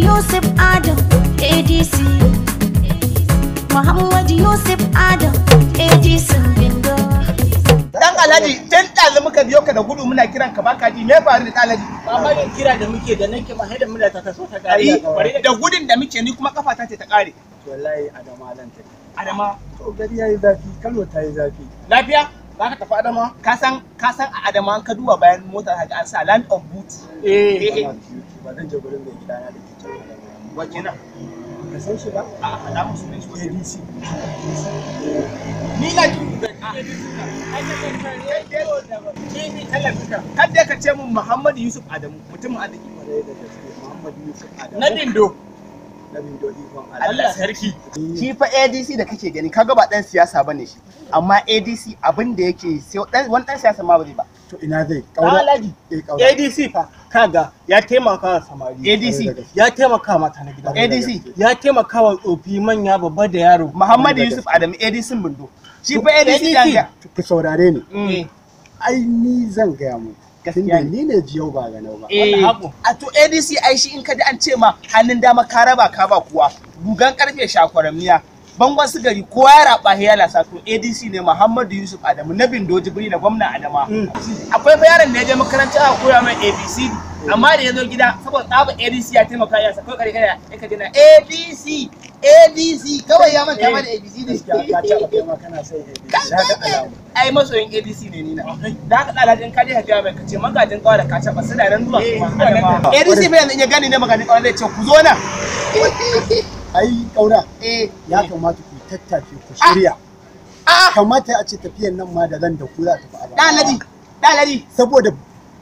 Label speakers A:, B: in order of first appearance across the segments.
A: Yusuf Adam ADC. Muhammad Yusuf Adam ADC Bindo.
B: Dan Alhaji, tun ɗazu muka biyo ka da gudu muna kiran ka baka ji, me faru da Alhaji?
C: Babarin kira da muke da nake ma haida muna ta taso ta kare.
B: Da gudun da muke ni kuma kafa ta ce ta kare.
D: Wallahi Adama zan tafi.
B: Adama.
D: To gari yayi zafi, Kano ta yi zafi.
B: Lafiya? Za ka tafi Adama? Ka san a Adama an ka duba bayan mota ka ga an sa land of booty.
C: Eh.
D: Ba zan je gurin mai gidana da ke can Adama.
B: Wace na?
D: Ka san shi ba?
B: A'a, faɗa musu ne shi.
D: ADC.
B: Ni na ji. Kadda ka ce mun Muhammadu Yusuf Adamu mutumin arziki.
D: Kwarai da gaske Muhammadu Yusuf Adamu.
C: Na Bindo.
D: Na Bindo ikon Allah.
B: Allah sarki. Shi fa ADC da kake gani kaga ba dan siyasa bane shi. Amma ADC abin da yake sai wani dan siyasa ma ba zai ba.
D: To ina zai?
C: Kaura. Alhaji.
D: Eh kaura.
C: ADC fa kaga ya taimaka wa samari.
B: ADC
C: ya taimaka mata na gida.
B: ADC
C: ya taimaka wa tsofi manya babba da yaro.
B: Muhammadu Yusuf Adamu ADC Bindo. Shi fa ADC danga.
D: Ku saurare ni. Ai ni zan gaya muku. Tunda ni ne jiyau ba ganau ba.
B: A to ADC ai shi in ka ji an ce ma hannun dama ka raba ka ba kuwa gugan karfe shakwaramniya bangon sigari kowa ya raba ya lasa to ADC ne Muhammadu Yusuf Adamu na Bindo Jibri na gwamna Adama. Akwai fa yaron da ya je makaranta aka koya mai ABCD amma da ya zo gida saboda tsaba ADC ya taimaka ya sa kawai kare kare ya kaji na ABC ADC kawai ya manta ma da ABCD.
D: Ka taɓa kai ma kana son ADC. Na ga alamu.
B: Ai masoyin ADC ne ni na. Da haka ɗalajin kaje ka gaya mai ka ce magajin kawai da ka taɓa suna nan zuwa kuma. ADC bai yanzu in ya gani ne magajin kawai zai ce ku zo nan.
D: Ai kaura. Ya kamata ku tattace ku shirya. Kamata a ce tafiyan nan ma da zan da ku za ta fi
B: Ɗaladi, ɗaladi.
D: Saboda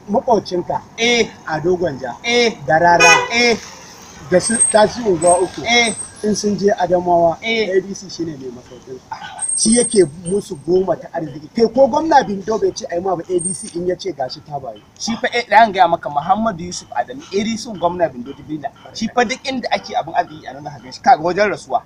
D: maƙocinka. A dogon ja. Da rara. Da su tasi unguwa uku. In sun je Adamawa, ADC shine mai masaukin su. Shi yake musu goma ta arziki. Kai ko gwamna Bindo bai ce ai ma ba ADC in ya ce gashi ta bayu.
B: Shi fa ɗan gaya maka Muhammadu Yusuf Adamu ADC gwamna Bindo Jibrila. Shi fa duk inda ake abin arziki a nan za ka shi kaga wajen rasuwa.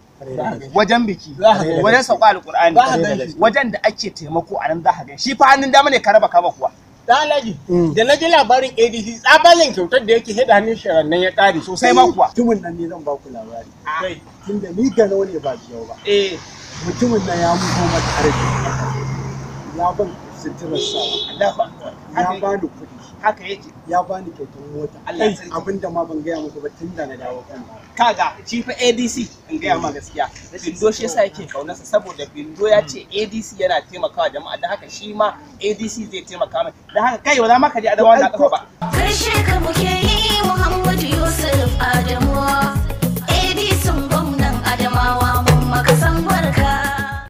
B: Wajen biki, wajen sauka alƙur'ani, wajen da ake taimako a nan za ka shi fa hannun dama ne ka raba ka ba kuwa.
C: Alhaji, da na ji labarin ADC tsabalin kyautar da yake hada hannun sharannan ya ƙare
B: sosai ma kuwa.
D: Mutumin nan ne zan ba ku labari. Tunda ni gano ne ba jiyau ba. Mutumin nan ya mutu mata arziki. Ya ban suturar sawa. Ya bani kuɗi.
B: Haka yake.
D: Ya bani kyautar mota. Abinda ma ban gaya muku ba tun da na dawo kan.
B: Kaga shi fa ADC in gaya ma gaskiya. Bindo shi yasa yake kaunarsa saboda Bindo ya ce ADC yana taimakawa jama'a da haka shi ma ADC zai taimaka mai. Da haka kai ba za ma ka je Adamawa na kafa ba.
A: Karshe ka muke.